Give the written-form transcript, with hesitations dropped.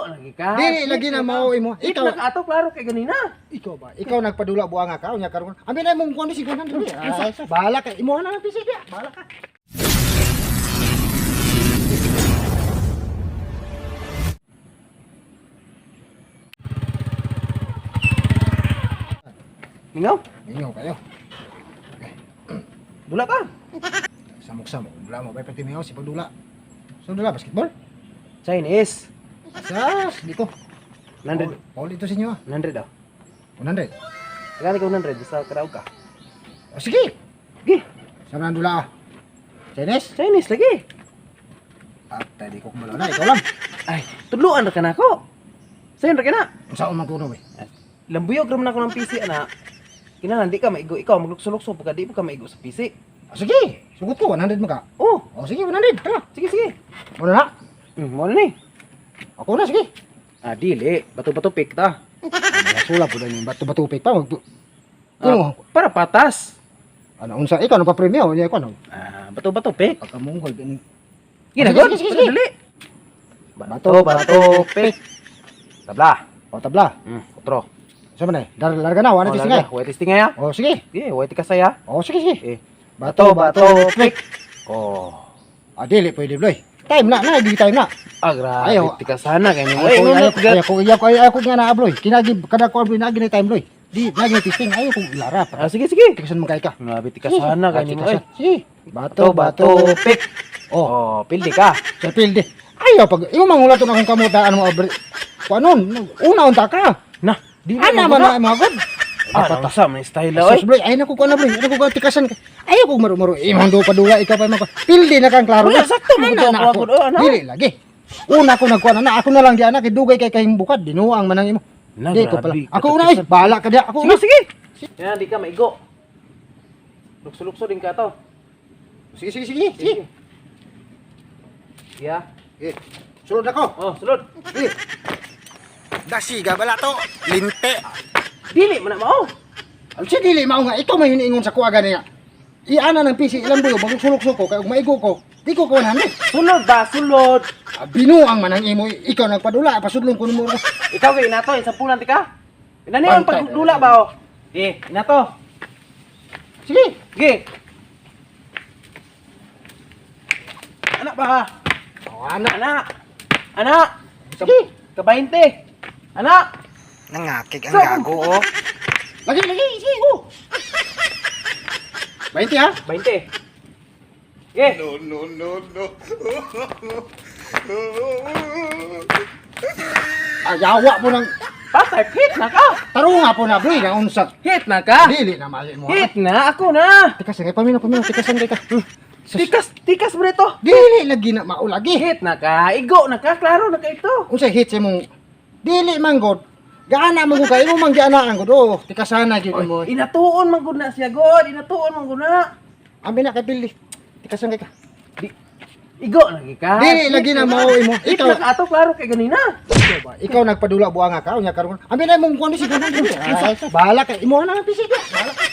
Lagi ka. Dili lagi na mao imo. Ikaw Ikaw na ato klaro kay ganina. ikaw ba? Ikaw nagpadula buanga ka unya karon. Abi na imong kuan si 100. Ay, bahala ka. Imo na lang PC dia. Bahala ka. Mingaw, Inyo kayo. dula ka. Samok-samok. Dula mo bay pati mingaw si padula. So dula basketball? Chinese. Sas, dito. 100. Paul ito sa inyo ah. 100 daw. 100. Kaya ka 100 basta karaw ka. O sige. Gi, Sa man dula ah. Chinese? Chinese lagi. Patay di ko kumalo na ikaw lang. Ay, tudluan ra ka na ako. Sayon ra ka na. Unsa man kuno bay? Lambuyog ra man ako ng PC ana. Kinahanglan di ka maigo ikaw maglukso-lukso pagka di pa ka maigo sa PC. O sige. Sugot ko 100 mo ka. Oh, O sige 100. Tara. sige sige. Muna na. Mo na ni. Ako na sige. Ah, dili, bato-bato pick ta. Sula po yung bato-bato pa. Mag Ah, Ano? para patas. Ano unsa ikaw ano pa premyo niya ko ano? Ah, bato-bato pick. Pagka Mongol bin. Ginagod. Sige, sige, sige. Dali. Bato, Bato, bato, pick. Tabla. O tabla. Otro. Sa man eh? Dar larga na wala Oh, testing ay. larga. Way testing ya. O sige. Sige, way ka saya. O sige sige. Eh, Bato bato pick. Oh. Ah dili pwede bloy. Time na na di time na. Ah, grabe. Ayaw. Tika sana kay mo. Ayaw ko ayaw ko ayaw ko ayaw ko nga na abloy. Kinagi kada ko abloy na gini time bloy. Di na gini testing ayaw ko lara pa. Ah, sige, sige. Tikasan man kay ka. Grabe tika sana kay mo. Tikasan. Sige. Bato Bato, bato. bato, pick. Oh, Oh, pildi ka. sa pilde. Ayaw pag imo mangulat akong kamuta ano mo abri. Kuanon, una unta ka. Na, di Ana man na mga god. Ah, Dapat sa man style oy. Sus, bloy, ay naku ko na bloy, ay naku ko tikasan. Ayaw kong maru-maru. Imong do padula ikaw pa mo. Pildi na kang klaro. Wala, sakto, Ana magduwa na ko ako. ako, oh, ano? Dili lagi. Una ko nagkuan na ako na lang di anak dugay kay kahing bukad dinuang man ang imo. Na, Di ko pala. grabe, Ako una ay, bahala ka diya. Ako Sige, una. sige. Yan, di ka maigo. Lukso-lukso din ka to. Sige, sige, sige. Sige. Yeah. Sige. Sulod ako. Oh, sulod. Sige. Dasiga bala to. Linte. Dili man na mao. Al si dili mao nga ikaw may hiniingon sa kuha gani nga. Iana ng PC ilang buyo bagong sulok ko kay ug maigo ko. Di ko ko 100. Sulod ba, sulod. Ah, binuang man ang imo ikaw nagpadula pasudlong ko nimo. Ikaw kay inato, isampulan ti ka. Inani ang Bantay. pagdula ba oh. Eh, inato. Sige. Sige. Anak ba? Oh, anak. Anak. Anak. Sige. Ka-20. Anak. Nangakig ang gago, oh. Lagi, lagi, sige, oh. 20 ha? 20. Sige. No, no, no, no. Ayawa po ng Patay, hit na ka. tarunga po na bloy na unsa. Hit na ka. Dili na mali mo. Hit na ako na. Tikasan kay pamino pamino tikasan kay ka. Sus. Tikas, tikas mo rito. Dili lagi na mao lagi. Hit na ka. Igo na ka. Klaro na ka ito. Unsay hit sa imong dili man god. Gaana man gud ka imo man gianaan gud. Oh, tikasan na gyud mo. Inatuon man gud na siya god. Inatuon man gud na. Abi na kay pili. Tikasan kay ka. Di, igo lagi ka. Dili lagi na mao imo. Hit Ikaw na ka ato klaro kay ganina. ikaw ba? Ikaw nagpadula buanga ka unya karon. Abi na imong kuan si 100. Ay, bahala ka. Imo na lang PC dia. Bahala ka.